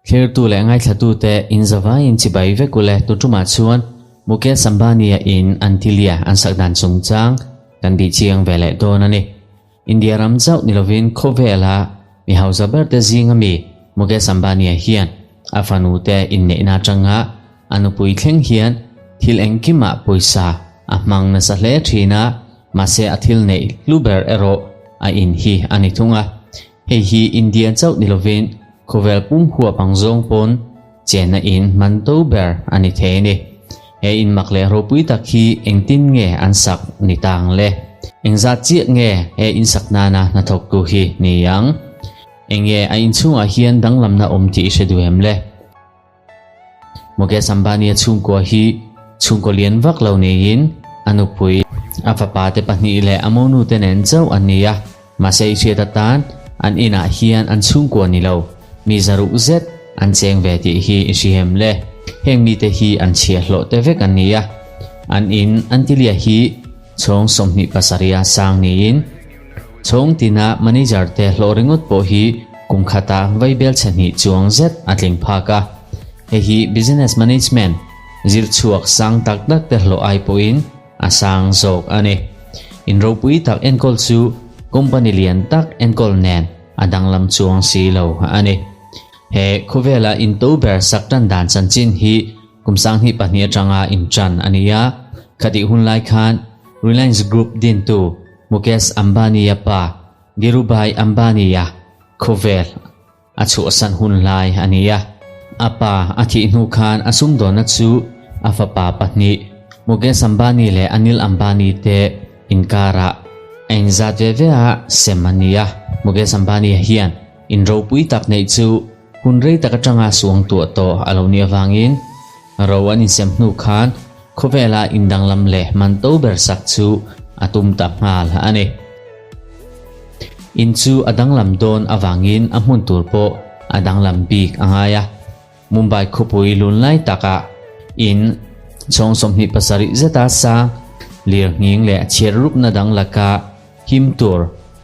Thlirtu leh ngaithlatute in zavaiin chibai vek ule tuṭumah chuan Mukesh Ambani-a in Antilia an sak dan chungchang kan bih chiang ve leh dawn a ni. India ram chauh ni lovin khawvela mi hausa berte zinga mi Mukesh Ambani-a hian a fanute inneihna atanga a nupui thleng hian thil engkimah pawisa a hmang nasa hle thin a, mahse a thil neih hlu ber erawh a in hi a ni thung a. Hei hi India chauh ni lovin khawvel pum huap ang zawng pawn chenna in man to ber a ni thei a ni. He in mak leh ropui tak hi engtin nge an sak ni ta ang le? Engzat chiah nge he in sak nana hnathawktu hi ni ang? Enge a inchhungah hian danglamna awm tih i hre duh em le? Mukesh Ambani-a chhungkua hi chhungkaw lian vak lo niin a nupui, a fapa te pahnih leh a monu te nen chauh an ni a. Mahse i hriat atan an inah hian an chhungkua ni lo, mi zaruk zet an cheng ve tih hi i hrihem le. Heng mite hi an chhiahhlawh te vek an ni a. An in Antilia hi chhawng 27 a sang niin chhawng tina manager te hlawh ringawt pawh hi kum khata vaibel chhe hnih chuang zet a tling phak a. Hei hi business management zir chhuak sang tak tak te hlawh ai pawhin a sang zawk a ni. In ropui tak enkawl chu company lian tak enkawl nen a danglam chuang si lo a ni. He khawvela in to ber sak tan dan chanchin hi kum 2002 atanga intan a ni a. Khatih hun lai khan Reliance Group dintu Mukesh Ambani-a pa Dhirubhai Ambani-a khawvel A chhuahsan hun lai a ni a. A pa a thih hnu khan a sumdawnna chu a fapa pahnih Mukesh Ambani leh Anil Ambani te inkarah a inzat ve ve a sem a ni a. Mukesh Ambani hian in ropui tak neih chu hun rei tak atanga suang tuah tawh a lo nih avangin ro an insem hnu khan khawvela indanglam leh man to ber sak chu a tum ta nghal a ni. In chu a danglam dawn avangin a hmun tur pawh a danglam bik a ngai a. Mumbai khawpui lun lai takah in chhawng 27 zeta sang lir nghing leh chhiat rupna dang laka him tur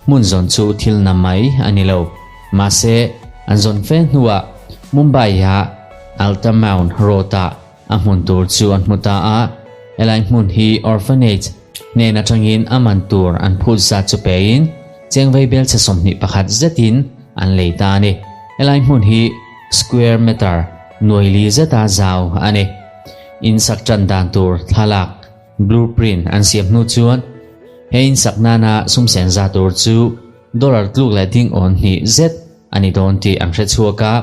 hmun zawn chu thil na mai a ni lo. Mahse, an zawn fe hnuah Mumbai-a Altamount Road-ah A hmun tur chu an hmu ta a, helai hmun hi orphanage hnen atangin a man tur an phut zat chu pein chengvei belchhe 21 zetin an lei ta a ni. Helai hmun hi square meter nuai li zeta zau a ni. In sak tan dan tur thlalak, blueprint, an siam hnu chuan he in sak nana sum sen za tur chu dollar tluk leh ding awn hnih zet a ni dawn tih an hre chhuak a.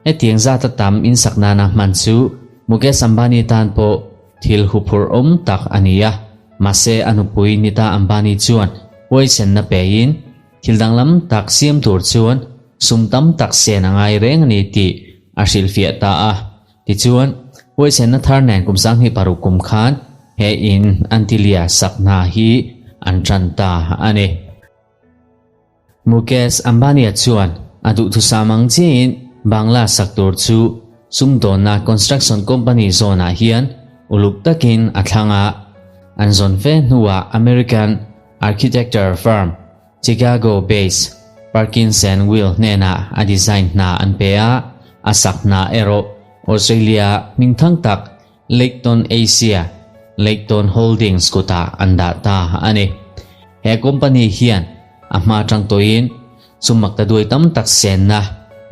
Hetiang zata tam in sak nana hman chu Mukesh Ambani tan pawh thil huphurh awm tak a ni a. Mahse a nupui Nita Ambani chuan huaisenna pein thil danglam tak siam tur chuan sum tam tak sen a ngai reng a ni tih a hrilhfiah ta a. Tichuan, huaisenna thar nen kum 2006 kum khan he in Antilia sak hna hi an tan ta a ni. Mukesh Ambani-a chuan a duhthusam ang chiahin Bangla sak tur chu sumdawnna construction company zawnah hian uluk takin a thlang a. An zawn fe hnuah American architecture firm, Chicago-based Perkins and Will hnenah a design hna an pe a, a sak hna erawh Australia hmingthang tak Leighton Asia, Leighton Holdings kutah an dah ta a ni. He company hian a hma atang tawhin sum makta duai tam tak senna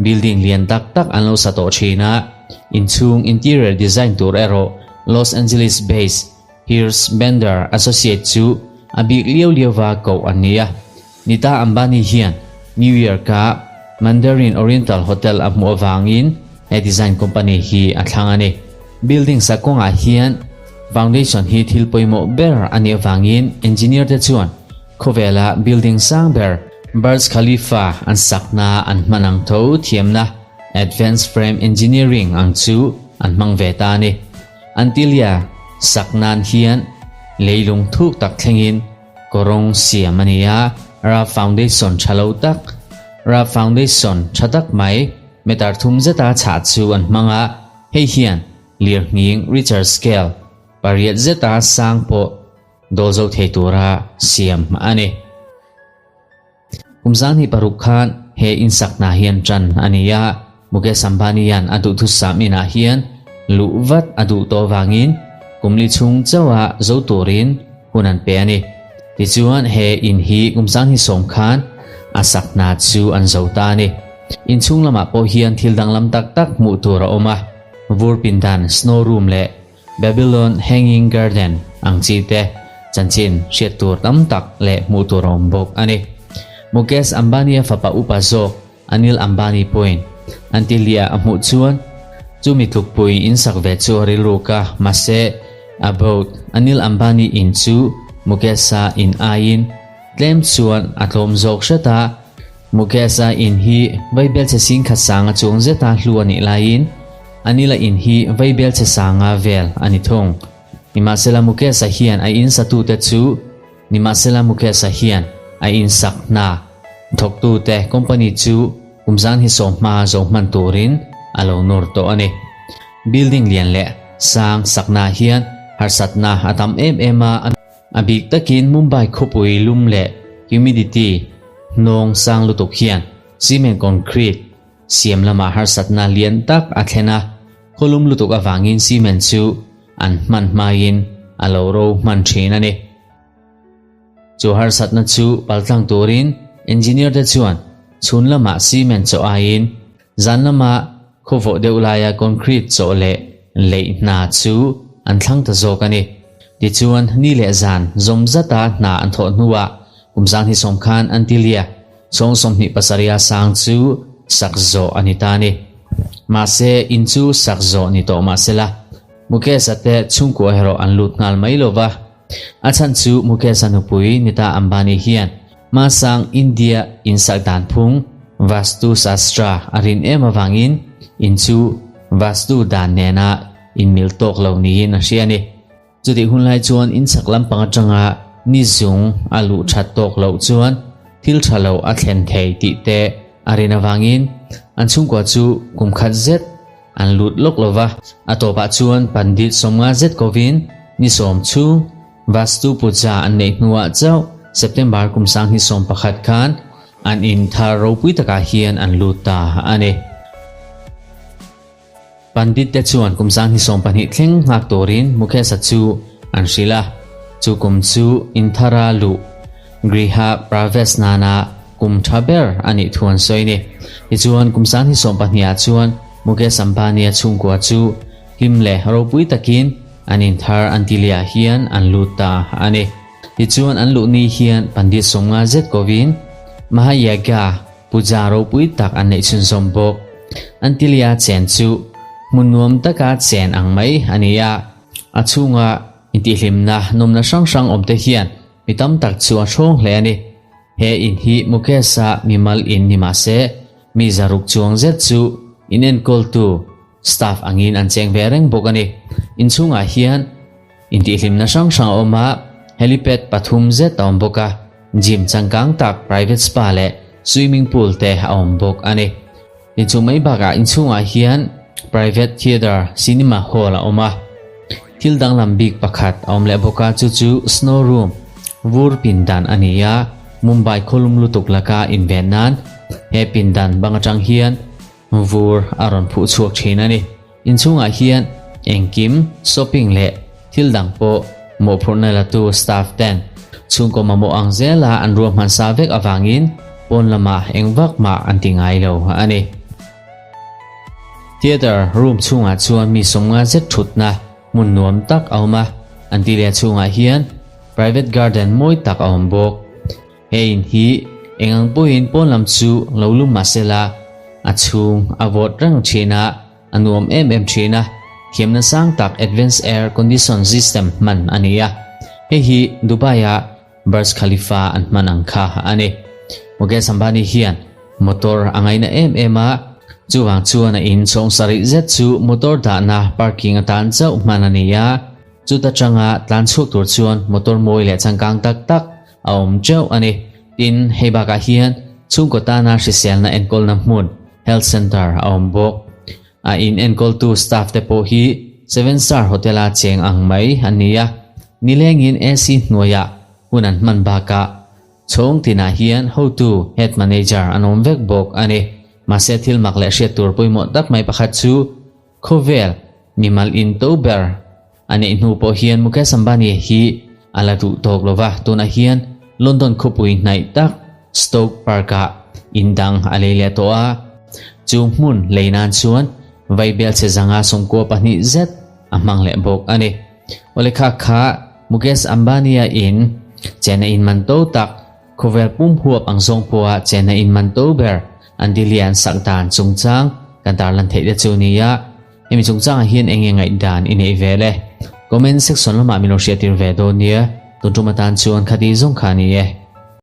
building lian tak tak an lo sa tawh thin a, inchhung interior design tur erawh Los Angeles based Hirsch Bender Associates chu a bik liau liauva koh an ni a. Nita Ambani hian New York-a Mandarin Oriental Hotel a hmuh avangin he design company hi a thlang a ni. Building sak kawngah hian foundation hi thil pawimawh ber a nih avangin engineer te chuan khawvela building sang ber Burj Khalifa an sakna an hman ang tho thiamna advanced frame engineering ang chu an hmang ve ta a ni. Antilia sak nan hian leilung thuk tak thlengin Kawrawng siam a ni a, Ra Foundation tha lo tak, Ra Foundation tha tak mai meter thum zeta chhah chu an hmang a, hei hian lirnghing Richter scale pariat zeta sang pawh dawl zo thei tura siam a ni. Kum 2006 khan. he insak hna hian ṭan a ni a. Mukesh Ambani-a'n a duhthusam inah hian luh vat a duh tawh vangin kum li chhung chauha zo turin hun an pe a ni. Tichuan he in hi kum sanghnih sawm khan a sak hna chu an zo ta a ni. Inchhung lamah pawh hian thil danglam tak tak hmuh tur a awm a, vur pindan, snow room leh Babylon Hanging Garden ang chi te chanchin hriat tur tam tak leh hmuh tur a awm bawk a ni. Mukesh Ambani-a fapa upa zawk Anil Ambani pawhin Antilia a hmuh chuan chumi tlukpui in sak ve chu a rilruk a, mahse About Anil Ambani in chu Mukesh-a in aiin tlem chuan a tlawm zawk hret a, Mukesh-a in hi vaibelchhe singkhat sanga chuang zeta hlu a nih laiin Anil-a in hi vaibelchhe sanga vel a ni thung. Nimahsela Mukesh-a hian a in satute chu Nimahsela Mukesh-a hian a insak hna thawktute company chu kum zan hi sawm hma zo hman turin a lo nawr tawh a ni. Building lian leh sang sakna hian harsatna a tam em em a, a bik takin Mumbai khawpui lum leh humidity hnawng sang lutuk hian cement concrete siam lamah harsatna lian tak a thlen a, khawlum lutuk avangin cement chu an hman hmain a lo ro hman thin a ni. Chu harsatna chu paltlang turin engineer te chuan chhun lamah cement chaw aiin zan lama khawvawh deuh laia concrete chaw leh leih hna chu an thlang ta zawk a ni. Tichuan ni leh zan zawm zata hna an thawh hnuah kum zang hi sawm khan Antilia Chawng 27a sang chu sak zawh a ni ta a ni. Mahse, in chu sak zawh ni tawh mah sela, Mukesh-a te chhungkua erawh an lut nghal mai lo va. A chhan chu Mukesh-a nupui Nita Ambani hian hmasang India in sak dan phung Vastu Shastra a rin em avangin in chu Vastu dan nena inmil tawk lo niin a hria a ni. Chutih hun lai chuan inchhak lampang atanga ni zung a luh that tawk loh chuan thil tha lo a thlen thei tih te a rin avangin an chhungkua chu kum khat zet an lut lawk lo va. A tawpah chuan Pandit sawmnga zet kovin ni sawm chhung Vastu Puja an neih hnuah chauh September kum sanghnih 11 khan an in thar ropui takah hian an lut ta a ni. Pandit te chuan kum sanghnih 12 thleng nghak turin Mukesh-a chu an hrilh a, chu kum chu Inthara luh Griha Pravesh nana kum tha ber a nih thu an sawi a ni. Tichuan kum sanghnih 12 ah chuan Mukesh Ambani-a chhungkua chu hlim leh ropui takin an inthar Antilia hian an lut ta a ni. Tichuan an luh ni hian Pandit 50 zet kovin Mahayagya Puja ropui tak an neih chhunzawm bawk. Antilia chen chu hmun nuam taka chen ang mai a ni a, a chhunga intihhlimna nawmna hrang hrang awmte hian mi tam tak chu a hrawng hle a ni. He in hi Mukesh-a mimal in ni mah se, mi zaruk chuang zet chu inenkawltu staff angin an cheng ve reng bawk a ni. Inchhungah hian Intihhlimna hrang hrang a awm a, helipad pathum zet a awm bawk a, gym changkang tak, private spa leh swimming pool te a awm bawk a ni. Inchung mai bakah inchhungah hian private theatre, cinema hall a awm a. Thil danglam bik pakhat a awm leh bawk a, chu chu snow room, vur pindan a ni a, Mumbai khawlum lutuk laka inven nan he pindan bang atang hian vur a rawn phuh chhuak thin a ni. Inchhungah hian engkim, shopping leh thil dang pawh mawhphurhna latu staff ten chhungkaw mamawh ang zela an ruahman sa vek avangin pawn lamah eng vak mah an ti ngai lo a ni. Theatre room chhungah chuan mi 50 zet thutna hmun nuam tak a awm a, an ti leh chhungah hian private garden mawi tak a awm bawk. He in hi eng ang pawhin pawn lam chu lo lum mah sela a chhung a vawt reng thin a, a nuam em em thin a, thiamna sang tak Advanced Air Condition System hman a ni a, hei hi Dubai-a Burj Khalifa an hman ang kha a ni. Mukesh Ambani hian motor a ngaina em em a, chuvang chuan a in chhawng sarih zet chu motor dahna parking atan chauh hman a ni a, chuta tanga tlan chhuak tur chuan motor mawi leh changkang tak tak a awm teuh a ni. Tin, hei bakah hian chhungkaw tana hriselna enkawlna hmun, health centre, a awm bawk. A in enkawltu staff te pawh hi seven star hotel a cheng ang mai an ni a, nilengin AC hnuaiah hun an hman bakah. Chhawng tinah hian hotu, head manager, an awm vek bawk a ni. Mahse thil mak leh hriat tur pawimawh tak mai pakhat chu khawvel mimal in to ber a neih hnu pawh hian Mukesh Ambani hi a la duh tawk lo va, tunah hian London khawpui hnaih tak Stoke Park-ah in dang a lei leh tawh a, chu hmun lei nan chuan vaibel chhe zanga 92 zet a hmang leh bawk a ni. Awle kha kha Mukesh Ambani-a in chena in man to tak Khawvel pum huap ang zawng pawha chenna in man to ber an dilian sak dan chungchang kan tarlan theih te chu nia. Hemi chungchangah hian eng nge ngaihdan i neih ve le? Comment section lamah min lo hriattir ve dawn nia. Tun tum atan chuan khati zawng kha a ni e.